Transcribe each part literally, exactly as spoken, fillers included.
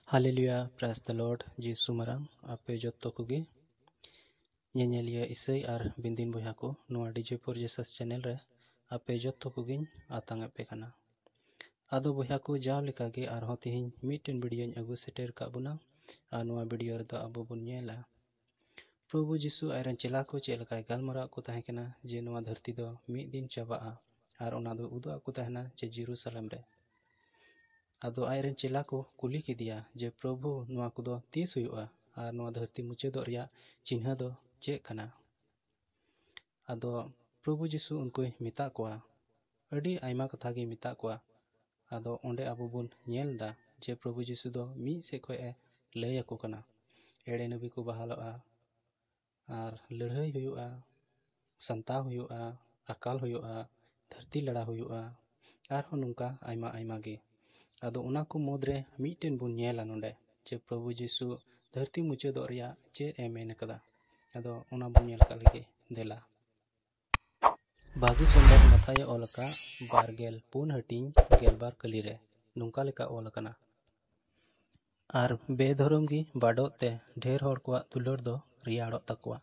Hallelujah, praise the Lord, ᱡᱤᱥᱩ ᱢᱟᱨᱟᱝ ᱟᱯᱮ ᱡᱚᱛᱚ ᱠᱚᱜᱮ ᱧᱮᱧᱮᱞᱤᱭᱟᱹ ᱤᱥᱟᱹᱭ ᱟᱨ ᱵᱤᱱᱫᱤᱱ ᱵᱚᱭᱦᱟ ᱠᱚ, ᱱᱚᱣᱟ D J four Jesus channel ᱨᱮ ᱟᱯᱮ ᱡᱚᱛᱚ ᱠᱚᱜᱮᱧ ᱟᱛᱟᱝ ᱮᱫ ᱯᱮ ᱠᱟᱱᱟ᱾ ᱟᱫᱚ ᱵᱚᱭᱦᱟ ᱠᱚ, ᱡᱟᱣ ᱞᱮᱠᱟᱜᱮ ᱟᱨᱦᱚᱸ ᱛᱮᱦᱮᱧ ᱢᱤᱫᱴᱮᱱ videoᱧ ᱟᱹᱜᱩ ᱥᱮᱴᱮᱨ ᱠᱟᱜ ᱵᱚᱱᱟ ᱟᱨ ᱱᱚᱣᱟ video ᱨᱮᱫᱚ ᱟᱵᱚ ᱵᱚᱱ ᱧᱮᱞᱟ ᱯᱨᱚᱵᱷᱩ ᱡᱤᱥᱩ ᱟᱡᱨᱮᱱ ᱪᱮᱞᱟ ᱠᱚ ᱪᱮᱫ ᱞᱮᱠᱟᱭ ᱜᱟᱞᱢᱟᱨᱟᱣ ᱠᱚ ᱛᱟᱦᱮᱸ ᱠᱟᱱᱟ ᱡᱮ ᱱᱚᱣᱟ ᱫᱷᱟᱹᱨᱛᱤ ᱫᱚ ᱢᱤᱫ ᱫᱤᱱ ᱪᱟᱵᱟᱜᱼᱟ ᱟᱨ ᱚᱱᱟ ᱫᱚ ᱩᱫᱩᱜ ᱟᱠᱚ ᱛᱟᱦᱮᱱᱟ ᱡᱮ ᱡᱮᱨᱩᱥᱟᱞᱮᱢ ᱨᱮ᱾ ᱟᱫᱚ ᱟᱡᱨᱮᱱ ᱪᱮᱞᱟ ᱠᱚ ᱠᱩᱞᱤ ᱠᱮᱫᱮᱭᱟ ᱡᱮ, "ᱯᱨᱚᱵᱷᱩ, ᱱᱚᱣᱟ ᱠᱚᱫᱚ ᱛᱤᱥ ᱦᱩᱭᱩᱜᱼᱟ ᱟᱨ ᱱᱚᱣᱟ ᱫᱷᱟᱹᱨᱛᱤ ᱢᱩᱪᱟᱹᱫᱚᱜ ᱨᱮᱭᱟᱜ ᱪᱤᱱᱦᱟᱹ ᱫᱚ ᱪᱮᱫ ᱠᱟᱱᱟ?" ᱟᱫᱚ ᱯᱨᱚᱵᱷᱩ ᱡᱤᱥᱩ ᱩᱱᱠᱩᱭ ᱢᱮᱛᱟᱜ ᱠᱚᱣᱟ, ᱟᱹᱰᱤ ᱟᱭᱢᱟ ᱠᱟᱛᱷᱟ ᱜᱮ ᱢᱮᱛᱟᱜ ᱠᱚᱣᱟ᱾ ᱟᱫᱚ ᱚᱸᱰᱮ ᱟᱵᱚ ᱵᱚᱱ ᱧᱮᱞ ᱮᱫᱟ ᱡᱮ ᱯᱨᱚᱵᱷᱩ ᱡᱤᱥᱩ ᱫᱚ ᱢᱤᱫ ᱥᱮᱫ ᱠᱷᱚᱱ ᱮ ᱞᱟᱹᱭ ᱟᱠᱚ ᱠᱟᱱᱟ, ᱮᱲᱮ ᱱᱟᱹᱵᱤ ᱠᱚ ᱵᱟᱦᱟᱞᱚᱜᱼᱟ, ᱟᱨ ᱞᱟᱹᱲᱦᱟᱹᱭ ᱦᱩᱭᱩᱜᱼᱟ, ᱥᱟᱱᱛᱟᱣ ᱦᱩᱭᱩᱜᱼᱟ, ᱟᱠᱟᱞ ᱦᱩᱭᱩᱜᱼᱟ, ᱫᱷᱟᱹᱨᱛᱤ ᱞᱟᱲᱟ ᱦᱩᱭᱩᱜᱼᱟ, ᱟᱨᱦᱚᱸ ᱱᱚᱝᱠᱟ ᱟᱭᱢᱟ ᱟᱭᱢᱟ ᱜᱮ᱾ ᱟᱫᱚ ᱚᱱᱟ ᱠᱚ ᱢᱩᱫᱽᱨᱮ ᱢᱤᱫᱴᱮᱱ ᱵᱚᱱ ᱧᱮᱞᱟ ᱱᱚᱰᱮ ᱡᱮ ᱯᱨᱚᱵᱷᱩ ᱡᱤᱥᱩ ᱫᱷᱟᱹᱨᱛᱤ ᱢᱩᱪᱟᱹᱫᱚᱜ ᱨᱮᱭᱟᱜ ᱪᱮᱫ ᱮ ᱢᱮᱱ ᱟᱠᱟᱫᱟ᱾ ᱟᱫᱚ ᱚᱱᱟ ᱵᱚᱱ ᱧᱮᱞ ᱠᱟᱜ ᱞᱮᱜᱮ, ᱫᱮᱞᱟ᱾ ᱵᱷᱟᱹᱜᱤ ᱥᱩᱱᱫᱚᱨ ᱢᱟᱛᱷᱟᱭ ᱚᱞ ᱟᱠᱟᱫ ᱵᱟᱨ ᱜᱮᱞ ᱯᱩᱱ ᱦᱟᱹᱴᱤᱧ ᱜᱮᱞᱵᱟᱨ ᱠᱟᱹᱞᱤ ᱨᱮ ᱱᱚᱝᱠᱟ ᱞᱮᱠᱟ ᱚᱞ ᱟᱠᱟᱱᱟ, "ᱟᱨ ᱵᱮᱫᱷᱚᱨᱚᱢ ᱜᱮ ᱵᱟᱰᱚᱜ ᱛᱮ ᱰᱷᱮᱨ ᱦᱚᱲ ᱠᱚᱣᱟᱜ ᱫᱩᱞᱟᱹᱲ ᱫᱚ ᱨᱮᱭᱟᱲᱚᱜ ᱛᱟᱠᱚᱣᱟ᱾"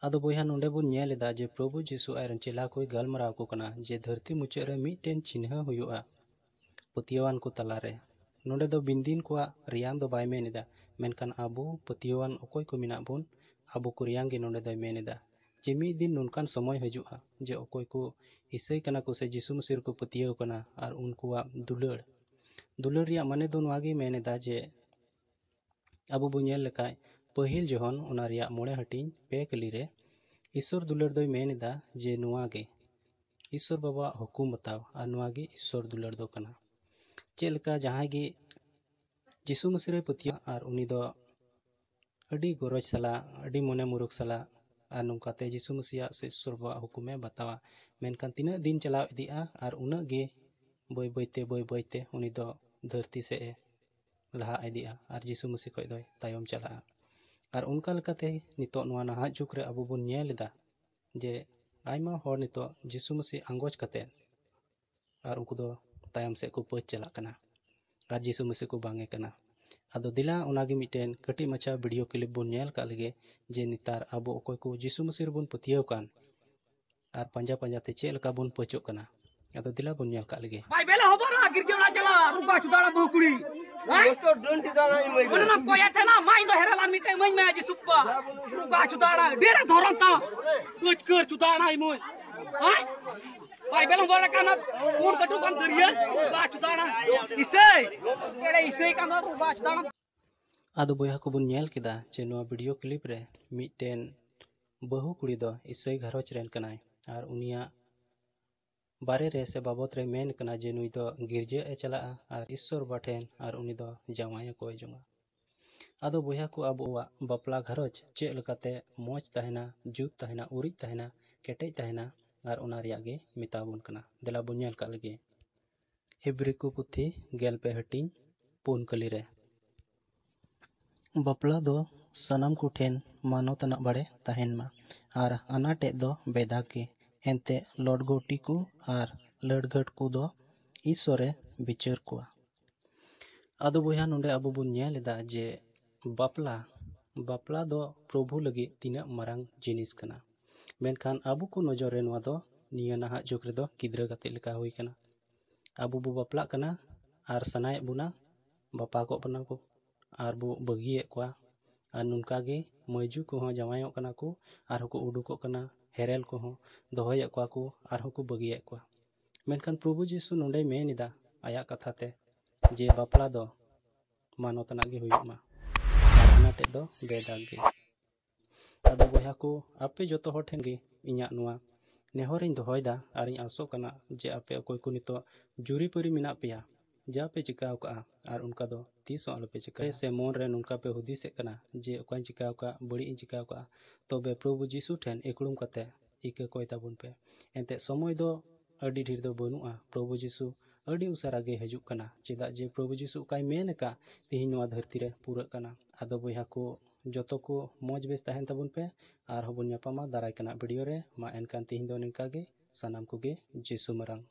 ᱟᱫᱚ ᱵᱚᱭᱦᱟ, ᱱᱚᱰᱮ ᱵᱚᱱ ᱧᱮᱞ ᱮᱫᱟ ᱡᱮ ᱯᱨᱚᱵᱷᱩ ᱡᱤᱥᱩ ᱟᱡᱨᱮᱱ ᱪᱮᱞᱟ ᱠᱚᱭ ᱜᱟᱞᱢᱟᱨᱟᱣ ᱟᱠᱚ ᱠᱟᱱᱟ ᱡᱮ ᱫᱷᱟᱹᱨᱛᱤ ᱢᱩᱪᱟᱹᱫ ᱨᱮ ᱢᱤᱫᱴᱮᱱ ᱪᱤᱱᱦᱟᱹ ᱦᱩᱭᱩᱜᱼᱟ ᱯᱟᱹᱛᱭᱟᱹᱣᱟᱱ ᱠᱚ ᱛᱟᱞᱟᱨᱮ᱾ ᱱᱚᱰᱮ ᱫᱚ ᱵᱤᱱᱫᱤᱱ ᱠᱚᱣᱟᱜ ᱨᱮᱭᱟᱝ ᱫᱚ ᱵᱟᱭ ᱢᱮᱱ ᱮᱫᱟ, ᱢᱮᱱᱠᱷᱟᱱ ᱟᱵᱚ ᱯᱟᱹᱛᱭᱟᱹᱣᱟᱱ ᱚᱠᱚᱭ ᱠᱚ ᱢᱮᱱᱟᱜ ᱵᱚᱱ, ᱟᱵᱚ ᱠᱚ ᱨᱮᱭᱟᱝ ᱜᱮ ᱱᱚᱰᱮ ᱫᱚᱭ ᱢᱮᱱ ᱮᱫᱟ ᱡᱮ ᱢᱤᱫ ᱫᱤᱱ ᱱᱚᱝᱠᱟᱱ ᱥᱚᱢᱚᱭ ᱦᱤᱡᱩᱜᱼᱟ ᱡᱮ ᱚᱠᱚᱭ ᱠᱚ ᱤᱥᱟᱹᱭ ᱠᱟᱱᱟ ᱠᱚ ᱥᱮ ᱡᱤᱥᱩ ᱢᱟᱹᱥᱤ ᱨᱮᱠᱚ ᱯᱟᱹᱛᱭᱟᱹᱣ ᱠᱟᱱᱟ, ᱟᱨ ᱩᱱᱠᱩᱣᱟᱜ ᱫᱩᱞᱟᱹᱲ, ᱫᱩᱞᱟᱹᱲ ᱨᱮᱭᱟᱜ ᱢᱟᱱᱮ ᱫᱚ ᱱᱚᱣᱟ ᱜᱮ ᱢᱮᱱ ᱮᱫᱟ ᱡᱮ ᱟᱵᱚ ᱵᱚᱱ ᱧᱮᱞ ᱞᱮᱠᱷᱟᱡ ᱯᱟᱹᱦᱤᱞ ᱡᱚᱦᱚᱱ ᱚᱱᱟ ᱨᱮᱭᱟᱜ ᱢᱚᱬᱮ ᱦᱟᱹᱴᱤᱧ ᱯᱮ ᱠᱟᱹᱞᱤ ᱨᱮ ᱤᱥᱥᱚᱨ ᱫᱩᱞᱟᱹᱲ ᱫᱚᱭ ᱢᱮᱱ ᱮᱫᱟ ᱡᱮ ᱱᱚᱣᱟ ᱜᱮ ᱤᱥᱥᱚᱨ ᱵᱟᱵᱟᱣᱟᱜ ᱦᱩᱠᱩᱢ ᱵᱟᱛᱟᱣ, ᱟᱨ ᱱᱚᱣᱟ ᱜᱮ ᱤᱥᱥᱚᱨ ᱫᱩᱞᱟᱹᱲ ᱫᱚ ᱠᱟᱱᱟ᱾ ᱪᱮᱫ ᱞᱮᱠᱟ ᱡᱟᱦᱟᱸᱭ ᱜᱮ ᱡᱤᱥᱩ ᱢᱟᱹᱥᱤ ᱨᱮᱭ ᱯᱟᱹᱛᱭᱟᱹᱜᱼᱟ ᱟᱨ ᱩᱱᱤ ᱫᱚ ᱟᱹᱰᱤ ᱜᱚᱨᱚᱡᱽ ᱥᱟᱞᱟᱜ, ᱟᱹᱰᱤ ᱢᱚᱱᱮ ᱢᱩᱨᱩᱠ ᱥᱟᱞᱟᱜ, ᱟᱨ ᱱᱚᱝᱠᱟᱛᱮ ᱡᱤᱥᱩ ᱢᱟᱹᱥᱤᱭᱟᱜ ᱥᱮ ᱤᱥᱥᱚᱨ ᱵᱟᱵᱟᱣᱟᱜ ᱦᱩᱠᱩᱢᱮ ᱵᱟᱛᱟᱣᱟ᱾ ᱢᱮᱱᱠᱷᱟᱱ ᱛᱤᱱᱟᱹᱜ ᱫᱤᱱ ᱪᱟᱞᱟᱣ ᱤᱫᱤᱜᱼᱟ ᱟᱨ ᱩᱱᱟᱹᱜ ᱜᱮ ᱵᱟᱹᱭ ᱵᱟᱹᱭᱛᱮ, ᱵᱟᱹᱭ ᱵᱟᱹᱭᱛᱮ ᱩᱱᱤ ᱫᱚ ᱫᱷᱟᱹᱨᱛᱤ ᱥᱮᱫ ᱮ ᱞᱟᱦᱟ ᱤᱫᱤᱜᱼᱟ ᱟᱨ ᱡᱤᱥᱩ ᱢᱟᱹᱥᱤ ᱠᱷᱚᱱ ᱫᱚᱭ ᱛᱟᱭᱚᱢ ᱪᱟᱞᱟᱜᱼᱟ᱾ ᱟᱨ ᱚᱱᱠᱟ ᱞᱮᱠᱟᱛᱮ ᱱᱤᱛᱚᱜ ᱱᱚᱣᱟ ᱱᱟᱦᱟᱜ ᱡᱩᱜᱽ ᱨᱮ ᱟᱵᱚ ᱵᱚᱱ ᱧᱮᱞ ᱮᱫᱟ ᱡᱮ ᱟᱭᱢᱟ ᱦᱚᱲ ᱱᱤᱛᱚᱜ ᱡᱤᱥᱩ ᱢᱟᱹᱥᱤ ᱟᱸᱜᱚᱪ ᱠᱟᱛᱮ ᱟᱨ ᱩᱱᱠᱩ ᱫᱚ ᱛᱟᱭᱚᱢ ᱥᱮᱫ ᱠᱚ ᱯᱟᱹᱪ ᱪᱟᱞᱟᱜ ᱠᱟᱱᱟ ᱟᱨ ᱡᱤᱥᱩ ᱢᱟᱹᱥᱤ ᱠᱚ ᱵᱟᱝ ᱮ ᱠᱟᱱᱟ᱾ ᱟᱫᱚ ᱫᱮᱞᱟ ᱚᱱᱟᱜᱮ ᱢᱤᱫᱴᱮᱱ ᱠᱟᱹᱴᱤᱡ ᱢᱟᱪᱷᱟ video clip ᱵᱚᱱ ᱧᱮᱞ ᱠᱟᱜ ᱞᱮᱜᱮ, ᱡᱮ ᱱᱮᱛᱟᱨ ᱟᱵᱚ ᱚᱠᱚᱭ ᱠᱚ ᱡᱤᱥᱩ ᱢᱟᱹᱥᱤ ᱨᱮᱵᱚᱱ ᱯᱟᱹᱛᱭᱟᱹᱣ ᱠᱟᱱ ᱟᱨ ᱯᱟᱸᱡᱟ ᱯᱟᱸᱡᱟ ᱛᱮ ᱪᱮᱫ ᱞᱮᱠᱟ ᱵᱚᱱ ᱯᱟᱹᱪᱚᱜ ᱠᱟᱱᱟ᱾ ᱟᱫᱚ ᱫᱮᱞᱟ ᱵᱚᱱ ᱧᱮᱞ ᱠᱟᱜ ᱞᱮᱜᱮ᱾ ᱵᱟᱭᱵᱮᱞ ᱮ ᱦᱚᱵᱚᱨᱟ ᱜᱤᱨᱡᱟᱹ ᱚᱲᱟᱜ ᱪᱟᱞᱟᱜ ᱨᱩᱜᱟ ᱪᱩᱫᱟᱲᱟ ᱵᱟᱹᱦᱩ ᱠᱩᱲᱤ᱾ ᱦᱮᱸ? ᱚᱱᱟ ᱠᱚᱭᱟ ᱛᱟᱦᱮᱱᱟ, ᱢᱟ ᱤᱧ ᱫᱚ ᱦᱮᱨᱮᱞ ᱟᱨ ᱢᱤᱫᱴᱮᱱ ᱤᱢᱟᱹᱧ ᱢᱮ ᱡᱤᱥᱩ ᱵᱟᱵᱟ᱾ ᱨᱩᱜᱟ ᱪᱩᱫᱟᱲᱟ ᱰᱮᱲᱟ ᱫᱷᱚᱨᱚᱱ ᱛᱟ᱾ ᱠᱟᱹᱪ ᱠᱟᱹᱨ ᱪᱩᱫᱟᱲᱟ ᱤᱢᱟᱹᱧ᱾ ᱦᱮᱸ? ᱵᱟᱭᱵᱮᱞ ᱦᱚᱵᱚᱨ ᱠᱟᱱᱟ, ᱯᱩᱱ ᱠᱟᱹᱴᱩ ᱠᱟᱱ ᱫᱟᱹᱨᱭᱟᱹ᱾ ᱨᱩᱜᱟ ᱪᱩᱫᱟᱲᱟ᱾ ᱤᱥᱟᱹᱭ᱾ ᱮᱲᱮ ᱤᱥᱟᱹᱭ ᱠᱟᱱ ᱫᱚ ᱨᱩᱜᱟ ᱪᱩᱫᱟᱲᱟ᱾ ᱟᱫᱚ ᱵᱚᱭᱦᱟ ᱠᱚᱵᱚᱱ ᱧᱮᱞ ᱠᱮᱫᱟ ᱡᱮ ᱱᱚᱣᱟ video clip ᱨᱮ ᱢᱤᱫᱴᱮᱱ ᱵᱟᱹᱦᱩ ᱠᱩᱲᱤ ᱫᱚ ᱤᱥᱟᱹᱭ ᱜᱷᱟᱨᱚᱸᱡᱽ ᱨᱮᱱ ᱠᱟᱱᱟᱭ ᱟᱨ ᱩᱱᱤᱭᱟᱜ ᱵᱟᱨᱮ ᱨᱮ ᱥᱮ ᱵᱟᱵᱚᱛ ᱨᱮ ᱢᱮᱱ ᱠᱟᱱᱟ ᱡᱮ ᱱᱩᱭ ᱫᱚ ᱜᱤᱨᱡᱟᱹ ᱮ ᱪᱟᱞᱟᱜᱼᱟ ᱟᱨ ᱤᱥᱥᱚᱨ ᱵᱟᱵᱟ ᱴᱷᱮᱱ ᱟᱨ ᱩᱱᱤ ᱫᱚ ᱡᱟᱶᱟᱭ ᱮ ᱠᱚᱭ ᱡᱚᱝᱟ᱾ ᱟᱫᱚ ᱵᱚᱭᱦᱟ ᱠᱚ, ᱟᱵᱚᱣᱟᱜ ᱵᱟᱯᱞᱟ ᱜᱷᱟᱨᱚᱸᱡᱽ ᱪᱮᱫ ᱞᱮᱠᱟᱛᱮ ᱢᱚᱡᱽ ᱛᱟᱦᱮᱱᱟ, ᱡᱩᱛ ᱛᱟᱦᱮᱱᱟ, ᱩᱨᱤᱡ ᱛᱟᱦᱮᱱᱟ, ᱠᱮᱴᱮᱡ ᱛᱟᱦᱮᱱᱟ, ᱟᱨ ᱚᱱᱟ ᱨᱮᱭᱟᱜ ᱜᱮ ᱢᱮᱛᱟ ᱵᱚᱱ ᱠᱟᱱᱟ᱾ ᱫᱮᱞᱟ ᱵᱚᱱ ᱧᱮᱞ ᱠᱟᱜ ᱞᱮᱜᱮ᱾ ᱮᱵᱨᱤ ᱠᱚ ᱯᱩᱛᱷᱤ ᱜᱮᱞ ᱯᱮ ᱦᱟᱹᱴᱤᱧ ᱯᱩᱱ ᱠᱟᱹᱞᱤ ᱨᱮ᱾ ᱵᱟᱯᱞᱟ ᱫᱚ ᱥᱟᱱᱟᱢ ᱠᱚᱴᱷᱮᱱ ᱢᱟᱱᱚᱛ ᱟᱱᱟᱜ ᱵᱟᱲᱮ ᱛᱟᱦᱮᱱ ᱢᱟ ᱟᱨ ᱟᱱᱟᱴᱮᱫ ᱫᱚ ᱵᱮᱫᱟᱜᱽ ᱜᱮ᱾ ᱮᱱᱛᱮ ᱞᱚᱰᱜᱚᱴᱤ ᱠᱚ ᱟᱨ ᱞᱟᱹᱲᱜᱷᱟᱹᱴ ᱠᱚᱫᱚ ᱤᱥᱥᱚᱨᱮ ᱵᱤᱪᱟᱹᱨ ᱠᱚᱣᱟ᱾ ᱟᱫᱚ ᱵᱚᱭᱦᱟ, ᱱᱚᱰᱮ ᱟᱵᱚ ᱵᱚᱱ ᱧᱮᱞ ᱮᱫᱟ ᱡᱮ ᱵᱟᱯᱞᱟ, ᱵᱟᱯᱞᱟ ᱫᱚ ᱯᱨᱚᱵᱷᱩ ᱞᱟᱹᱜᱤᱫ ᱛᱤᱱᱟᱹᱜ ᱢᱟᱨᱟᱝ ᱡᱤᱱᱤᱥ ᱠᱟᱱᱟ᱾ ᱢᱮᱱᱠᱷᱟᱱ ᱟᱵᱚ ᱠᱚ ᱱᱚᱡᱚᱨ ᱨᱮ ᱱᱚᱣᱟ ᱫᱚ ᱱᱤᱭᱟᱹ ᱱᱟᱦᱟᱜ ᱡᱩᱜᱽ ᱨᱮᱫᱚ ᱜᱤᱫᱽᱨᱟᱹ ᱜᱟᱛᱮᱜ ᱞᱮᱠᱟ ᱦᱩᱭ ᱠᱟᱱᱟ᱾ ᱟᱵᱚ ᱵᱚ ᱵᱟᱯᱞᱟᱜ ᱠᱟᱱᱟ ᱟᱨ ᱥᱟᱱᱟᱭᱮᱫ ᱵᱚᱱᱟ, ᱵᱟᱯᱟᱜᱚᱜ ᱠᱟᱱᱟ ᱠᱚ ᱟᱨ ᱵᱚ ᱵᱟᱹᱜᱤᱭᱮᱫ ᱠᱚᱣᱟ᱾ ᱟᱨ ᱱᱚᱝᱠᱟ ᱜᱮ ᱢᱟᱹᱭᱡᱩ ᱠᱚᱦᱚᱸ ᱡᱟᱶᱟᱭᱚᱜ ᱠᱟᱱᱟ ᱠᱚ ᱟᱨᱦᱚᱸ ᱠᱚ ᱩᱰᱩᱠᱚᱜ ᱠᱟᱱᱟ, ᱦᱮᱨᱮᱞ ᱠᱚᱦᱚᱸ ᱫᱚᱦᱚᱭᱮᱫ ᱠᱚᱣᱟ ᱠᱚ ᱟᱨᱦᱚᱸ ᱠᱚ ᱵᱟᱹᱜᱤᱭᱮᱫ ᱠᱚᱣᱟ᱾ ᱢᱮᱱᱠᱷᱟᱱ ᱯᱨᱚᱵᱷᱩ ᱡᱤᱥᱩ ᱱᱚᱰᱮᱭ ᱢᱮᱱ ᱮᱫᱟ ᱟᱭᱟᱜ ᱠᱟᱛᱷᱟ ᱛᱮ ᱡᱮ ᱵᱟᱯᱞᱟ ᱫᱚ ᱢᱟᱱᱚᱛ ᱟᱱᱟᱜ ᱜᱮ ᱦᱩᱭᱩᱜ ᱢᱟ, ᱟᱨ ᱚᱱᱟ ᱴᱷᱮᱡ ᱫᱚ ᱵᱮᱫᱟᱜᱽ ᱜᱮ᱾ ᱟᱫᱚ ᱵᱚᱭᱦᱟ ᱠᱚ, ᱟᱯᱮ ᱡᱚᱛᱚ ᱦᱚᱲ ᱴᱷᱮᱱ ᱜᱮ ᱤᱧᱟᱹᱜ ᱱᱚᱣᱟ ᱱᱮᱦᱚᱨᱤᱧ ᱫᱚᱦᱚᱭᱮᱫᱟ ᱟᱨᱤᱧ ᱟᱥᱚᱜ ᱠᱟᱱᱟ ᱡᱮ ᱟᱯᱮ ᱚᱠᱚᱭ ᱠᱚ ᱱᱤᱛᱚᱜ ᱡᱩᱨᱤᱯᱟᱹᱨᱤ ᱢᱮᱱᱟᱜ ᱯᱮᱭᱟ, ᱡᱟ ᱯᱮ ᱪᱤᱠᱟᱹ ᱟᱠᱟᱫᱼᱟ ᱟᱨ ᱚᱱᱠᱟ ᱫᱚ ᱛᱤᱥ ᱦᱚᱸ ᱟᱞᱚᱯᱮ ᱪᱤᱠᱟᱹᱭᱟ᱾ ᱥᱮ ᱢᱚᱱ ᱨᱮ ᱱᱚᱝᱠᱟ ᱯᱮ ᱦᱩᱫᱤᱥᱮᱫ ᱠᱟᱱᱟ ᱡᱮ ᱚᱠᱟᱧ ᱪᱤᱠᱟᱹ ᱟᱠᱟᱫ, ᱵᱟᱹᱲᱤᱡ ᱤᱧ ᱪᱤᱠᱟᱹ ᱟᱠᱟᱫᱼᱟ, ᱛᱚᱵᱮ ᱯᱨᱚᱵᱷᱩ ᱡᱤᱥᱩ ᱴᱷᱮᱱ ᱤᱠᱲᱩᱢ ᱠᱟᱛᱮ ᱤᱠᱟᱹ ᱠᱚᱭ ᱛᱟᱵᱚᱱ ᱯᱮ᱾ ᱮᱱᱛᱮ ᱥᱚᱢᱚᱭ ᱫᱚ ᱟᱹᱰᱤ ᱰᱷᱮᱨ ᱫᱚ ᱵᱟᱹᱱᱩᱜᱼᱟ᱾ ᱯᱨᱚᱵᱷᱩ ᱡᱤᱥᱩ ᱟᱹᱰᱤ ᱩᱥᱟᱹᱨᱟ ᱜᱮ ᱦᱤᱡᱩᱜ ᱠᱟᱱᱟ, ᱪᱮᱫᱟᱜ ᱡᱮ ᱯᱨᱚᱵᱷᱩ ᱡᱤᱥᱩ ᱚᱠᱟᱭ ᱢᱮᱱ ᱟᱠᱟᱫ ᱛᱮᱦᱮᱧ ᱱᱚᱣᱟ ᱫᱷᱟᱹᱨᱛᱤ ᱨᱮ ᱯᱩᱨᱟᱹᱜ ᱠᱟᱱᱟ᱾ ᱟᱫᱚ ᱵᱚᱭᱦᱟ ᱠᱚ, ᱡᱚᱛᱚ ᱠᱚ ᱢᱚᱡᱽ ᱵᱮᱥ ᱛᱟᱦᱮᱱ ᱛᱟᱵᱚᱱ ᱯᱮ, ᱟᱨᱦᱚᱸ ᱵᱚᱱ ᱧᱟᱯᱟᱢᱟ ᱫᱟᱨᱟᱭ ᱠᱟᱱᱟ video ᱨᱮ᱾ ᱢᱟ ᱮᱱᱠᱷᱟᱱ ᱛᱮᱦᱮᱧ ᱫᱚ ᱱᱤᱝᱠᱟ ᱜᱮ, ᱥᱟᱱᱟᱢ ᱠᱚᱜᱮ ᱡᱤᱥᱩ ᱢᱟᱨᱟᱝ᱾